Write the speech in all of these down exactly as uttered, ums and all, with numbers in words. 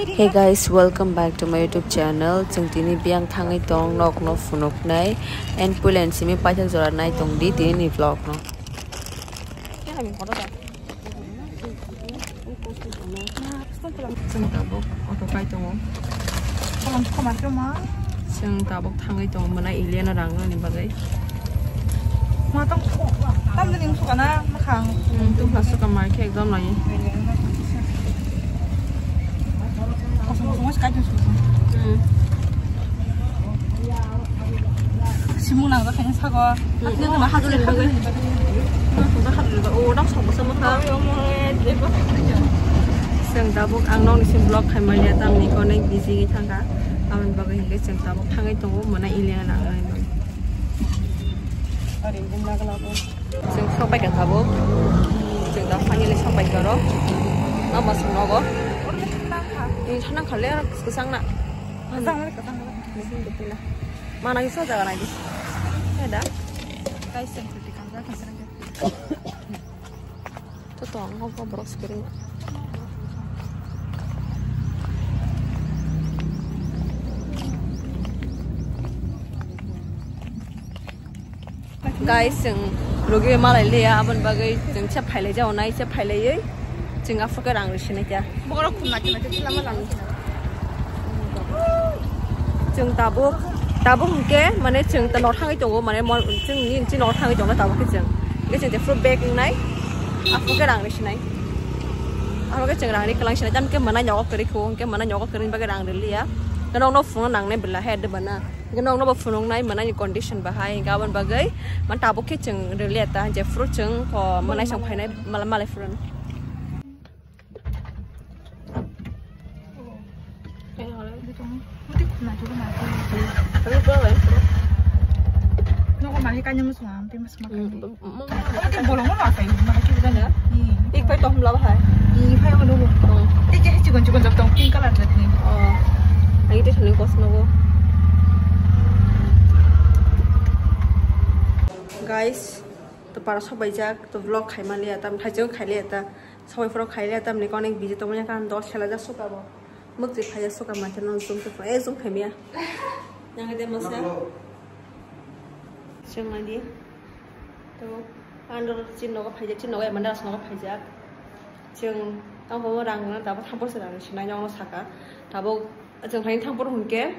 Hey guys, welcome back to my YouTube channel. Chwng tini biyang thangwi tong, nokno phunuknai, and puilen simi paithak jora nai tong di tini ni vlog no. Chwng tabuk auto kai tongo. Chwng tabuk thangwi tongo mwnai Iliana rang nani bagwi. Ma tong ko. Tam de ning suka na makhang. Hmm, tu khasuk ka mar khe ekdom nai. Kosong kosong mas kai tu suka. Hmm. Simung nang khe sago. Hmm. Atne na hadule bagwi. Oh, dak sok basa mokha. Chwng tabuk ang nokni sim vlog khai manya tamni konek busy thangkha. Aboni bagwi hingke chwng tabuk thangwi tongo mwnai Iliana rang nani. Chwng sok bai kha tabuk. Chwng da finally sok bai kha oro. Mama sung nogo. Ini sana kale kwchang na. Kwchang na, kwchang na. Mana iso jaga nai di. Ada. Guys, yang kritik kan jaga sana. To to ang ko borok skiri. Guys, chwng rugwi malai liya, aboni bagwi chwng se phailai jao nai, se phailaiwi chwng aphuru khe rang rwsinai kha. Bokorok khum nati nati lama lang. Chwng tabuk, tabuk hwnkhe, mane, chwng ta nok thangwi tongo, mane, mon-, chwng ni, chini nok thangwi tongo tabuk khe chwng. Hwnkhe chwng jephuru bag wngnai, aphuru khe rang rwsinai. Aphuru khe chwng rang rwi kwlang sinai, tamo khe mwnai nogo kwrwi kho, hwnkhe mwnai nogo kwrwini bagwi rang rwliya. Nokno phunukna nangnai bwla, he, de bana. Hwnkhe nokno bo phunuknai mwnani condition bahai, hwnkhe aboni bagwi, mane, tabuk khe chwng rwliya ta, jephuru chwng, o, mwnai song phainai, mala-, malai phuru. Nogo mani kanya musu am, te mas makan. Bolong ma kai, ma kai. Ni. Ik pai tohom laba hai. Ni pai ko nogo. Oh. Te je chikon chikon jok tong pink color jat ni. Oh. Ai te sini kos nogo. Guys, to para sobai jak, to vlog khai mali atam, thai jok khai le ta. Sobai pro khai le atam ni konek busy tong ya kan dos sela ja suka bo. Mukti phaiya suka ma chano zoom to, eh, zoom khai miya. Yang de masa. Chwng nai di. To, andor chini nogo phaijak, chini nogo emandar nogo phaijak. Chwng tamo rang rang tabuk thampor se rang sinai nogo saka. Tabuk chwng hai thampor hwnkhe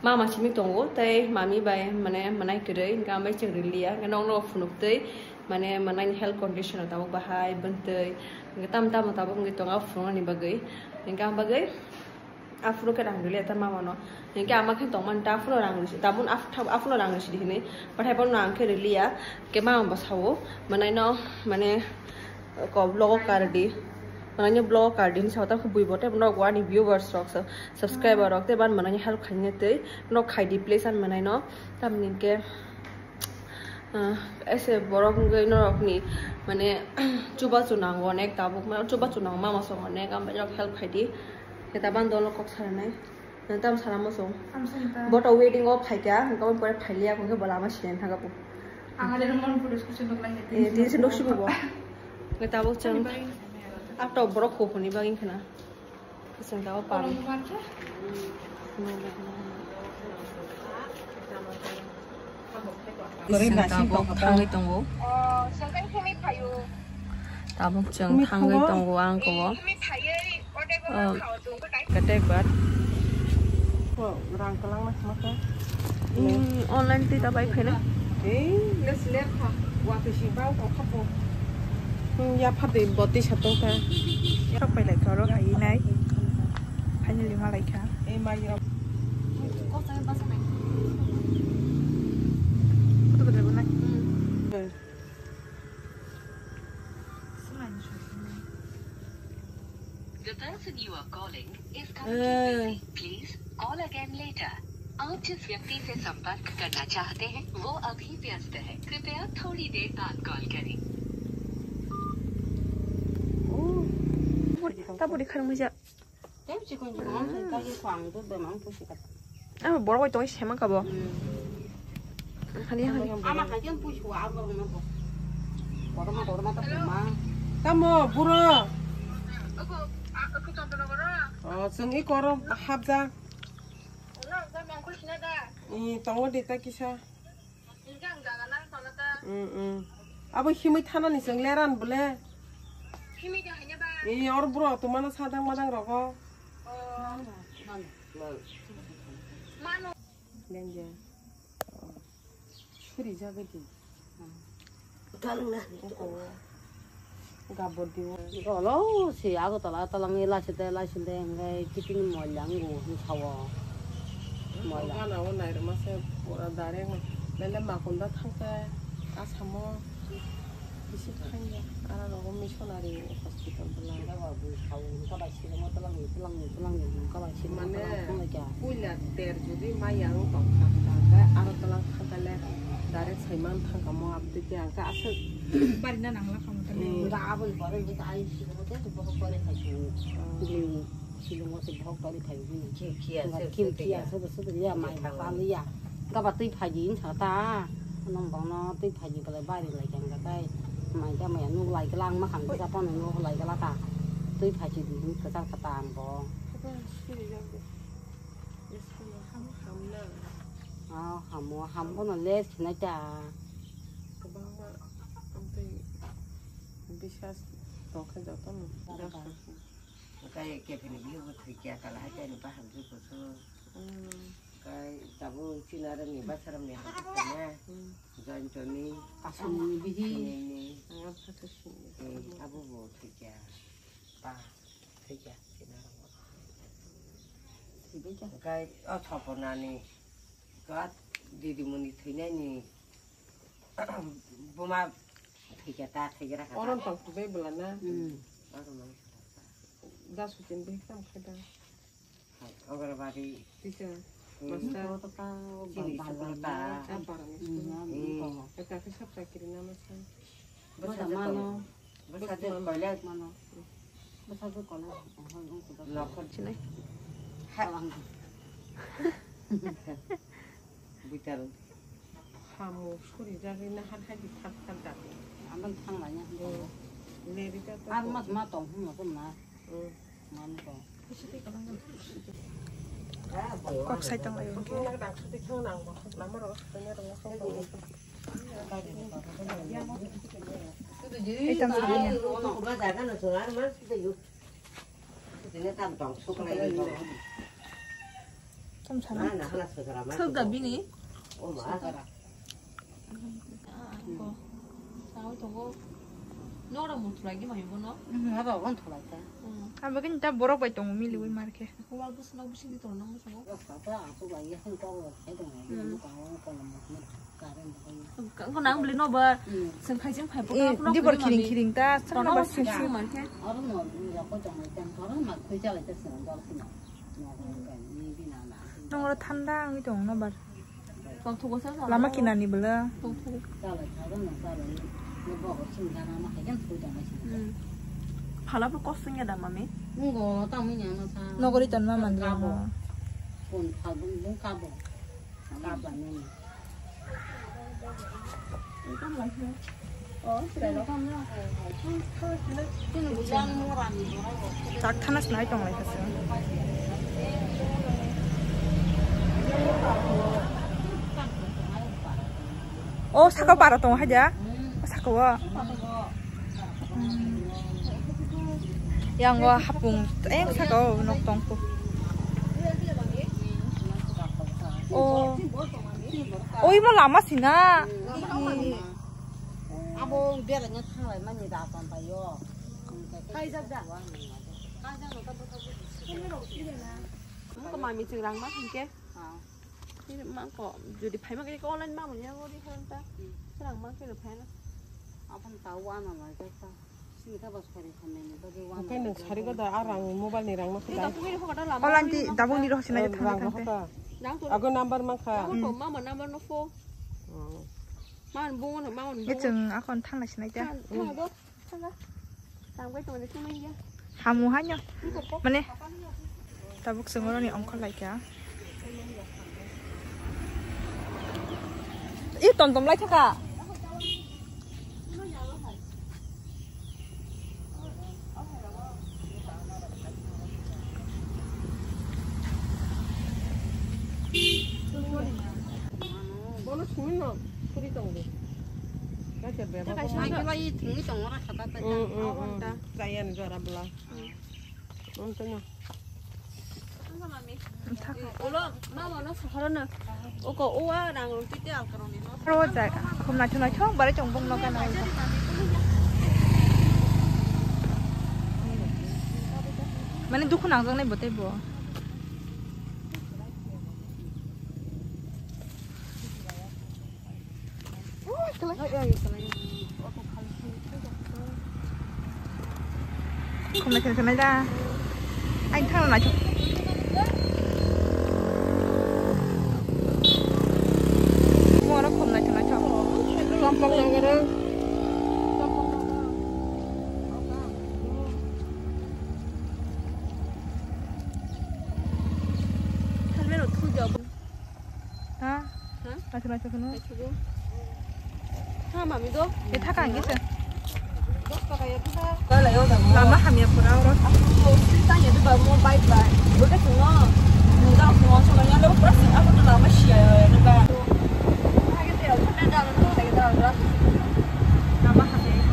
mama simi tongo, tei mami bai mane mwnai kwrwi, hwnkhe ang bai chwng rwliya, hwnkhe nokno phunuk twi mane mwnai ni health condition rok tabuk bahai, bwntwi, hwnkhe tamo tamo tabuk wngwi tongo phunuknani bagwi, hwnkhe ang bagwi. Aphuru khe rang rwliya ta mama no. Hinkhe ama khe tongmani ta aphuru rang rwsi, tabun aph-, aphuru rang rwsi di hinwi. Pathai bono ang khe rwliya. Khe mama bo sao. Mwnai no, mane, ko vlog o kar di. Mwnai no vlog o kar di hinwi sao ta khe bui bo tei bono ani viewers rok, subscriber rok tei ban mwnai no help khaina tei. Nok khai di please an mwnai no. Tamni khe Ah, ese borok wngwi norokni, mane, chubachu nango onek tabuk, mane, chubachu nango mama song onek, ambai norok help khai di. Keta ban dolo kok saranai. Nang tam sana mo song. Boto wedding o phaikha, hwnkhe pore phailiya, hwnkhe bo lama siyan thangkha bo. Ang ale mon photo session nok lang. Eh, tini se nok sibu bo. Nge tabuk chwng. Apto borok kho khoni bagwi khna. Chwng tabuk pam. Chwng tabuk thangwi tongo. Tabuk chwng thangwi tongo ang kobo. Oh, katek bar. Rang kwlangma khma khe. Hmm, online twi ta bai phaina. Ei, les lekha. Wa khe si bau ko khapo. Hmm, ya phat de boti sa tong kha. Sok pai lai kha oro hai nai. Finally ma lai kha. Ei, ma ya. Photo bedai bo nai. Hmm. The person you are calling is currently busy. Please call again later. आप जिस व्यक्ति से संपर्क करना चाहते हैं, वो अभी व्यस्त है। कृपया थोड़ी देर बाद कॉल करें। Tabuk di kharang mija. Tei chikon chikon ang thai ka ye khwang tu bemang pusi ka. Abo borok bai tongwi sema kabo. Hmm. Khali, khali. Ama hai jan pusi wa abo no bo. Borok ma, borok ma ta ma. Tamo buro. Ogo, a, ogo to bolo bolo. Oh, chwng i koro hapjak. Uno, uno, mangkuk sina da. I, tongo de ta kisa. Hingke ang jaga nang sana ta. Mm, mm. Abo himwi thanani chwng leran bole. Himwi de haina ba. I, or bro, tumano sadang madang rogo. Oh. Mano. Mano. Lenje. Suri jagwi di. Talwng na. Gabor diyo. Olo si Agartala talangwi laiside laiside hingke kiting moila wngo hwnsawo. Moila. Gana o nairwma se pura direct. Lele makunda thangkhe asamo. Bisi thangya, aro rogo missionary hospital bwla. Eba bo sao wngkha bai silimo twlangni, twlangni, twlangni wngkha bai silimo. Mane, twlang thanglaikha. Puila ter jodi maya wng tongkha hwnkha, hwnkhe aro twlang thangkha le direct saiman thangkha mo abdike hwnkhe aswk. Bari na nangla kha mo tani. Hmm. Wngkha aboni pore wngkha ai silimo tei bohok pore khai sini. Hmm. Silongo se bohok tori phai bini. Kim kiya se, kim kiya se, se ya mai pha liya. Gaba twi phaji in sa ta. Nong bong no twi phaji kale bari lai jang ga tai. Mai ta mai nuk lai kala ang ma khang sa pon nuk lai kala ta. Twi phaji di hin kwchar kata ang bo. Ah, hamo, hamo no les sinai ta. Bisas tokhe joto no. Tei kephini bihigo thwikya kala hai tei ni bahai bwrwi kusu. Hmm. Kai tabuk chini aroni basaramni hai khaina. Hmm. Jointoni. Aswkni bihi. Sinini. Ang phato sini. Eh, abo bo thwikya. Pa thwikya chini aroni. Thwikya. Kai o Soponani. Gat didimoni thwinaini. Buma thwikya ta thwikya rakha ta. Oron tong thwbai bwla na? Hmm. Oron mang. Da sutin bai kam khai da. Hai, Anganwadi. Teacher. Hmm. Master. Chini school ta. Ta para ni school. Hmm. Eta ke sab chakiri na master. Bwsa mano. Bwsa de koile. Mano. Bwsa de koile. Nokhor. Chinai. Ha. Buitar. Hamo suri jagwi na har hai di thar thar da. Abang thang la nya. Leri ta to. Ar mas ma tong hum na tum na. Hmm. Man ko. Kok sai tong lai. Ei tam sana. Tam sana. Thok da bini. Ko. Sawi tongo. Nora mutu lagi mai bono. Hmm, aba on thulai ta. Hmm. Aba kin ta borok bai tongo miliwi marke. Ko wal bus no bisi di tongo nang musungo. Ko nang beli no ba. Hmm. Sengkhai jeng phai. Eh, di bor kiring kiring ta. Sana ba sengkhai marke. Aro no ya ko jong mai tan ko ma khui jala ta sengkhai. Nongro thanda wngwi tongo no bar. Tongthogo sa sa. Lama kinani bwla. Tongthogo. Hmm. Phala pho kosong ya da mami. Ngo tamo nya no sa. Nogori ton ma mandra mo. Kon phalbung bung kabo. Kabo ni. Tak thana sinai tong lai kha. O saka para tong haja. Saka o. Yang o hapung, eh, saka o nok tong ko. O. O imo lama sina. Abo beranya thanglai mani da kon payo. Kaijak da. Kaijak no ta botha botha. Mungko mami chwng rang ma hingke. Ha. Ni mangko jodi phaima ke online ma manya gori hanta. Hmm. Rang ma ke phai na. Apan ta wana ma ke ta. Sini ka bas kari khamai ni bagi wana. Oke nang sari ko da arang mobile ni rang ma ke da. Online ti dabung ni roh sinai thang thang te. Ago number ma kha. Mama number no fo. Oh. Maman bungo no, maman bungo. Nge chwng akhon thangna sinai ta. Thang, thang do. Thang do. Thang bai tongni thang ya. Hamu hanyo. Mane. Tabuk chwng oroni ongkhor lai kha. I tom tom lai thaka. Thungwi no, khuri tongo. Kaisa bebak. Kaisa bebak. Thungwi tongo, ra khata ta. Mm, mm, mm. Chayani jora bwla. Mm. Wng tongno. Ulo, mama no sahoro no. Oko uwa rang rong tite alkaroni no. Ro jai, khum naithok naithok, bare chong bong no gana. Mane dukhu nangjaknai bo tei bo. Khumna khel khel da. Ai thang na. Moro khumna khel khel. Kampang nang oro. Helmet rok thuja bo. Ha? Ha? Naithok naithok kheno. Naithok. Ha, mami do? E thaka ang kisa. Dos taka ya thaka. Lama hamya pura oro. Aku tuh cerita ya tuh bawa mau bike lah. Bukan semua. Enggak semua coba ya lo pasti aku tuh lama sih ya ya tuh. Lama hamya.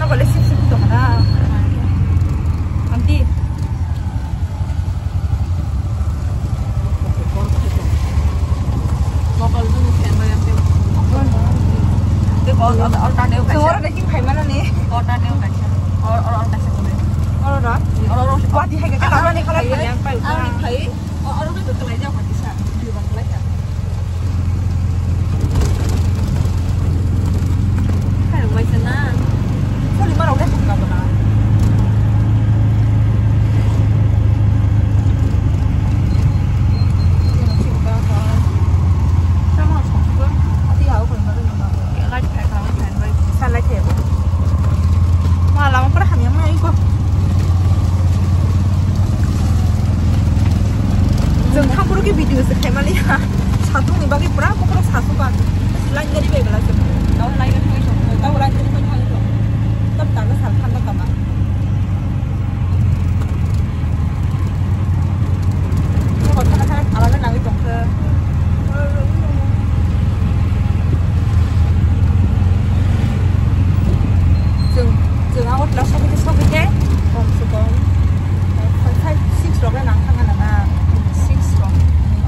Nokole sip sip tongna. Aunty. Oro da kim khai mana ni? Oro da. Oro da. Wati hai ka kala ni kala ni yang pai. Ang khai. Oro da kalai ja pati sa. Video ba kalai sa. Hai mai sana. Soli maro le hukka bona. Sanlai thebo. Ma lama pura hamya ma iko. Jeng thang pura ki video se khaimani ha. Satung ni bagi pura pura satung ba. Line gari be bela se. Tau line gari mai tong. Tau line gari mai tong. Tam tang sal than tama. Alaga nangwi tongkha. Chwng, chwng Agartala sogwi, sogwi khe kom se kom five, six rok le nang thangna nana. Six rok.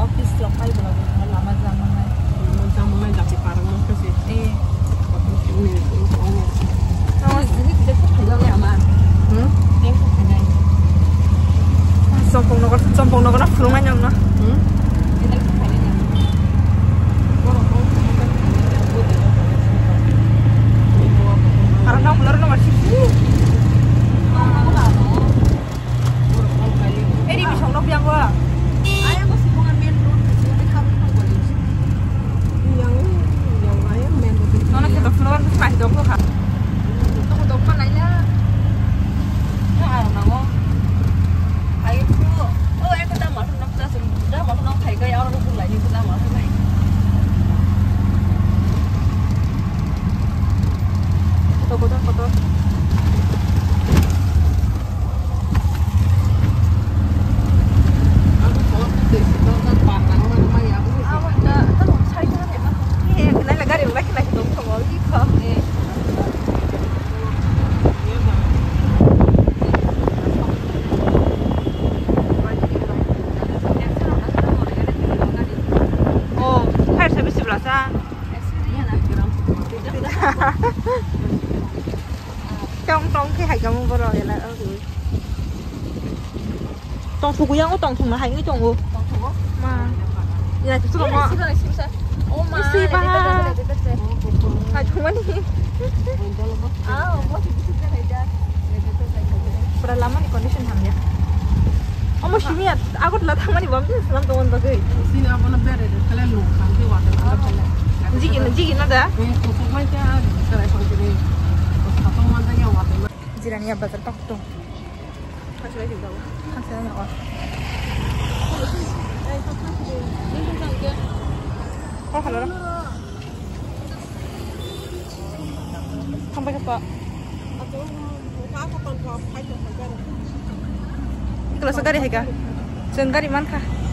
Office rok phai bwla bwla lama jama nai. Lama jama nai, jati parang ma khe se. Eh. Chompong nokar, chompong nokar phulung nai nang na. Aro nang ular nang masih. Eri bisong nok yang gua. Ayah gua sih bukan main road, sih tapi kami mau balik. Yang, yang ayah main road. Nono kita keluar terus masih dong kah? Toko toko nanya. Ya aro nango. Ayo tu. Oh, aku tak masuk nak tak sih. Dah masuk nak kai kai orang tu lagi tu dah masuk lagi. Toko toko toko. Oh, fire service belakang. Tong tong khe hai kamo borok ela. Tong thuku yang o tong thung na hai ni tong o. Tong thuku? Ma. Ya tu suka ma. Isi ba. Hai thung mani. Ah, mo si tu suka hai ja. Pura lama ni condition hamya. Omo simi ya, Agartala thangmani bam je salam tongon bagwi. Sini abono bere de, kale lo, kante water, kante kale. Jigi na, jigi na da? Eh, kusuk mai kya, kare kante de. Kusuk mai kya, water. Jirani ya bazar pak to. Kasih lagi tahu. Kasih lagi apa? Oh, hello. Sampai ke Pak. Ikla sa gari hai ka. Chwng gari man kha.